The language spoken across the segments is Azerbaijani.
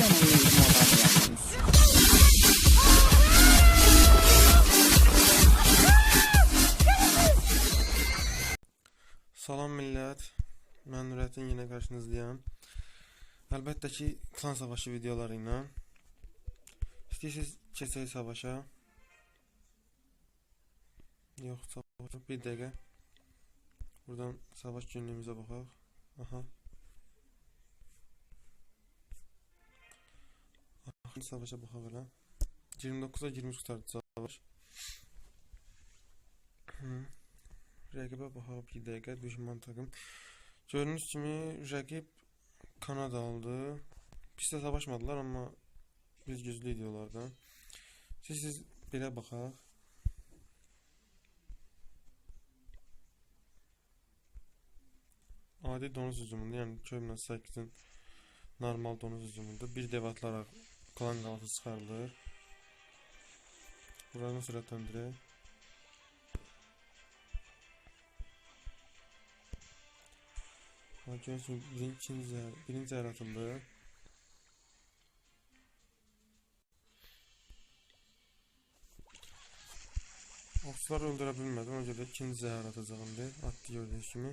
Gonna need more onions. Salam millət, mən Nurəddin yenə qarşınızdayam. Əlbəttə ki, klan savaşı videoları ilə. İstəyirsiniz keçək savaşa. Yox, savaşa bir dəqiqə. Buradan savaş günlüyümüzə baxaq. Aha. Aha, savaşa baxaq elə. 29-a 23 qurtardı savaş. Rəqibə baxaq bir dəqiqə, düşman takım. Gördüyünüz kimi rəqib Kanada aldı. Pis də savaşmadılar, amma biz güclü idi onlardan. Siz belə baxaq. Adi donuz hücumunda, yəni köy binası 8-in normal donuz hücumunda bir dev atılaraq klan qalası çıxarılır. Buranı sürətləndirək. Görürsünüz, birinci zəhər atıldı. Oxçuları öldürə bilmədim, ona görə də ikinci zəhər atacağım bir. Atdı gördüyünüz kimi.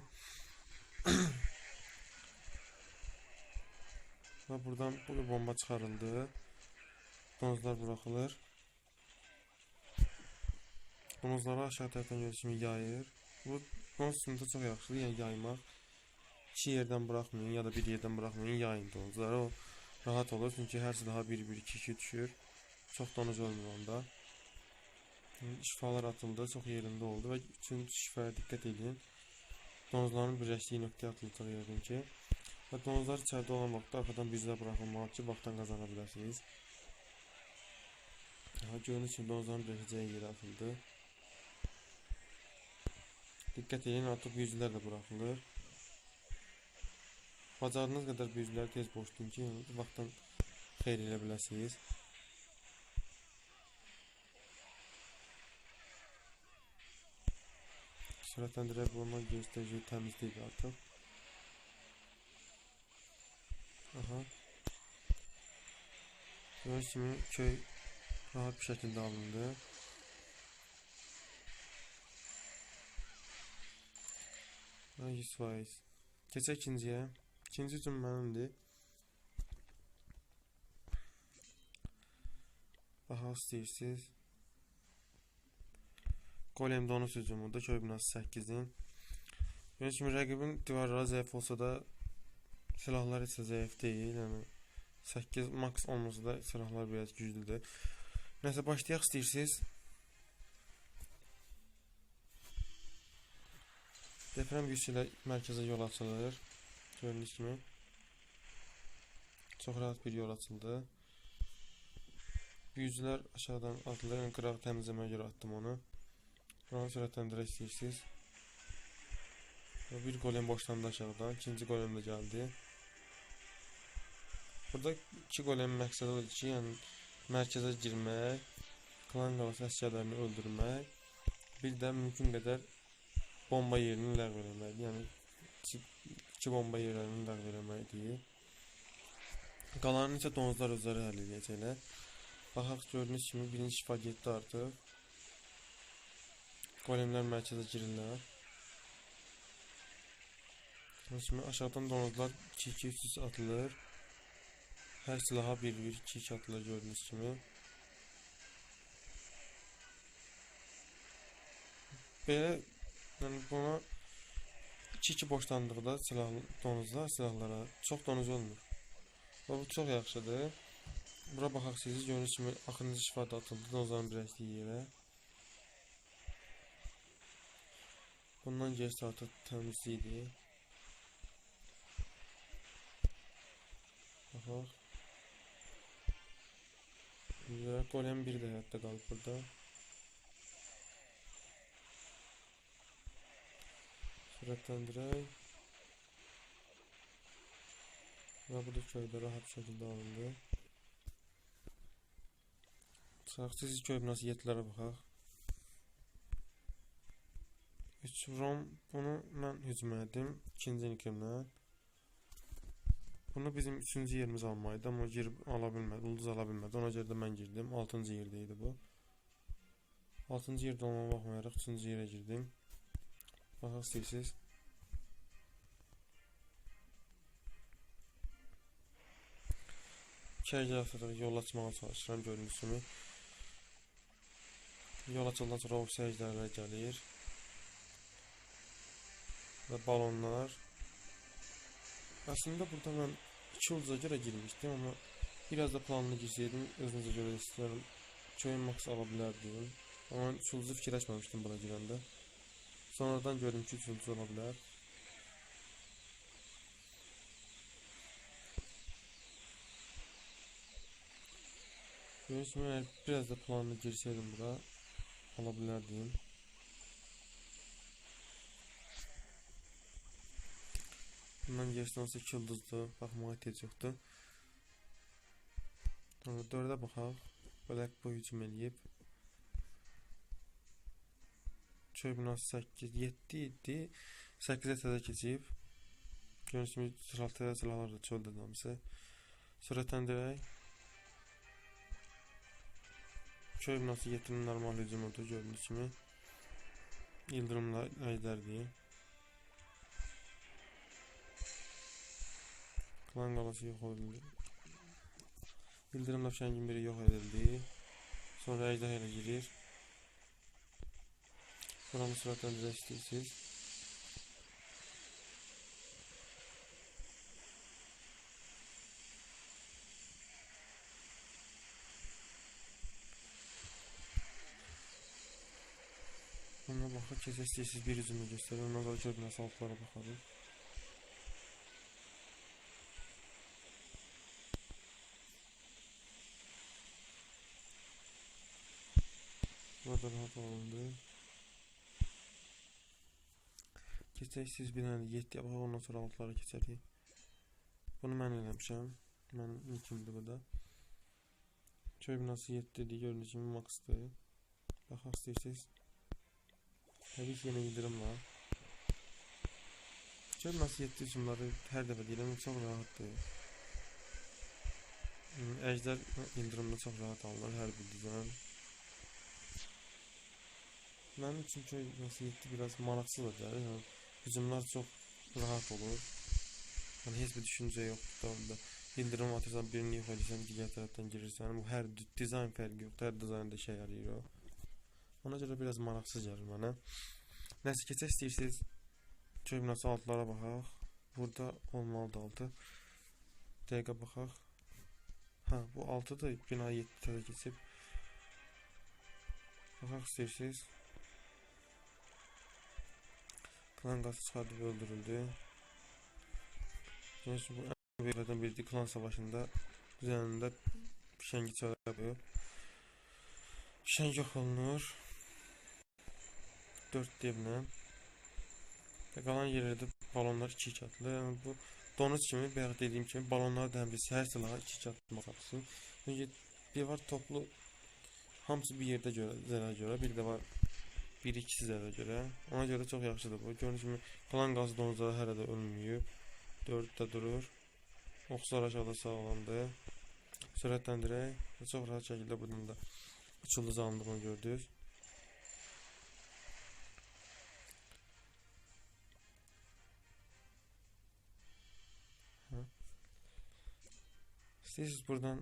Və buradan bu bomba çıxarıldı. Donuzlar buraxılır. Donuzları aşağı tərəfdən gördüyünüz kimi yayır. Bu donuz sınıfı çox yaxşıdır, yəni yaymaq. İki yerdən buraxmayın ya da bir yerdən buraxmayın, yayın donuzları. O rahat olur, çünki hər silaha 1-1, 2-2 düşür. Çox donuz ölmür onda. Şifalar atıldı, çox yerində oldu və üçüncü şifaya diqqət edin. Donuzların birləşdiyi nöqtəyə atılacaq yəqin ki. Və donuzlar içəridə olan vaxtda arxadan bizlər buraxılmalı ki, vaxtdan qazana biləsiniz. Aha, gördüyünüz kimi donuzların birləşəcəyi yerə atıldı. Diqqət edin, artıq büyücülər də buraxılır. Bacardığınız qədər büyücüləri tez boşlayın ki, vaxtdan xeyir elə biləsiniz. Sürətləndirək, bundan göstərici təmizləyik artıq. Aha. Gördüyünüz kimi köy rahat bir şəkildə alındı. Və 100%. Keçək ikinciyə. İkinci hücum mənimdir. Baxaq istəyirsiniz. Golem donuz hücumudur. Köy binası 8-in. Gördüyünüz kimi rəqibin divarları zəif olsa da silahlar isə zəif deyil. Yəni 8 max olmasa da silahlar biraz güclüdür. Nəsə başlayaq istəyirsiniz. Deprem gücü ilə mərkəzə yol açılır. Gördüyünüz kimi çox rahat bir yol açıldı. Büyücülər aşağıdan atılır. Yəni qırağı təmizləməyə görə attım onu. Buranı sürətləndirək istəyirsiniz. Bir golem boşlandı aşağıdan. İkinci golem də gəldi. Burada iki golemin məqsədi odur ki, yəni mərkəzə girmək, klan qalası əsgərlərini öldürmək, bir də mümkün qədər bomba yerini ləğv eləməkdir. Yəni iki bomba yerlərini ləğv eləməkdir. Qalanını isə donuzlar özləri həll eləyəcəklər. Baxaq, gördüyünüz kimi birinci şifa getdi artıq. Golemlər mərkəzə girirlər. Gördüyünüz kimi aşağıdan donuzlar 2-2-3-3 atılır. Hər silaha 1-1, 2-2 atılır gördüyünüz kimi. Belə, yəni buna 2-2 boşlandıqda donuzlar silahlara çox donuz ölmür. Və bu çox yaxşıdır. Bura baxaq siz, gördüyünüz kimi axırıncı şifa da atıldı donuzların birləşdiyi yerə. Bundan gerisi artıq təmizlikdir. Baxaq. Golem bir də həyatda qalıb burada. Sürətləndirək. Və bu da köydə rahat bir şəkildə alındı. Çıxaq, siz köy binası 7-lərə baxaq. 3 rom, bunu mən hücum etdim. İkinci nikimlə. Bunu bizim 3-cü yerimiz almalıydı, amma girib ala bilmədi, ulduz ala bilmədi. Ona görə də mən girdim. 6-cı yerdə idi bu. 6-cı yerdə olmama baxmayaraq 3-cü yerə girdim. Baxaq istəyirsiniz. İki əgər atırıq, yol açmağa çalışıram gördüyünüz kimi. Yol açıldan sonra o ejderhalar gəlir. Və balonlar. Əslində burada mən 2 ulduza görə girmişdim, amma biraz da planlı girseydim, özünüzə görə istəyirəm, Coin Max ala bilərdim. Amma mən 3 ulduzu fikirləşməmişdim bura girəndə. Sonradan gördüm ki, 3 ulduz ola bilər. Görürsünüz, əgər biraz da planlı girseydim bura, ala bilərdim. Bundan gerisi olsa 2 ulduzdur, baxmağa ehtiyac yoxdur. Sonra 4-ə baxaq. Black Boy hücum eləyib. Çöy binası 8, 7 idi. 8-ə təzə keçib. Görürsünüz, təzə silahlar da çöldə hamısı. Sürətləndirək. Köy binası 7-nin normal hücumudur, gördüyünüz kimi. İldırımla əjdərdir. Klan qalası yox edildi. İldırımla fişəngin biri yox edildi. Sonra əjdərha ilə girir. Buranı sürətləndirək istəyirsiniz. Buna baxaq, keçək istəyirsiniz bir hücumu göstərir. Ondan sonra köy binası altlara baxarıq. Burada rahat alındı. Keçək siz bir dənə 7-yə baxaq, ondan sonra altlara keçərik. Bunu mən eləmişəm. Mənim nikimdir bu da. Köy binası 7 dedi, gördüyünüz kimi maksdır. Baxaq istəyirsiniz. Təbii ki, yenə ildırım var. Köy binası 7 hücumları hər dəfə deyirəm, çox rahatdır. Əjdər ildırımda çox rahat alınır hər bir dizayn. Mənim üçün köy binası 7 biraz maraqsız da gəlir. Yəni, hücumlar çox rahat olur. Yəni, heç bir düşüncə yoxdur da onda. İldırım atırsan, birini yox edirsən, digər tərəfdən girirsən. Bu, hər dizayn fərqi yoxdur, hər dizaynda işə yarayır o. Ona görə biraz maraqsız gəlir mənə. Nəsə, keçək istəyirsiniz, köy binası altlara baxaq. Burada olmalıdır 6. Dəqiqə baxaq. Hə, bu 6-dır, bina 7 təzə keçib. Baxaq istəyirsiniz. Klan qası çıxardıb öldürüldü. Görürsünüz, bu ən böyüklərdən biridir. Klan savaşında düzənində fişəngi çölə qoyub. Fişəng yox olunur. 4 devlə. Və qalan yerlərdə balonlar 2-2 atılır. Yəni, bu donuz kimi, bayaq dediyim kimi, balonları da həm bir hər silaha 2-2 atmaq lazım. Çünki bir var toplu, hamısı bir yerdə zərər görə, bir də var 1-2 zərərə görə. Ona görə çox yaxşıdır bu. Gördüyünüz kimi, klan qazı donuzları hələ də ölməyib. 4-də durur. Oxsar aşağıda sağlamdır. Sürətləndirək. Çox rahat şəkildə buradan da 3 ulduz alındığını gördünüz. İstəyirsiniz buradan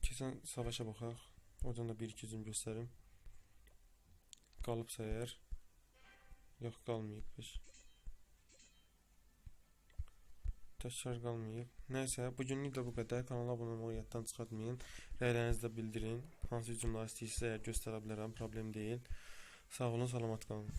keçən savaşa baxaq. Oradan da 1-2 hücum göstərim. Qalıbsa əgər. Yox, qalmayıb. Təkrar qalmayıb. Nəysə, bugünlük də bu qədər. Kanala abunə olmağı yaddan çıxartmayın. Rəylərinizi də bildirin. Hansı hücumları istəyirsinizsə əgər göstərə bilərəm, problem deyil. Sağ olun, salamat qalın.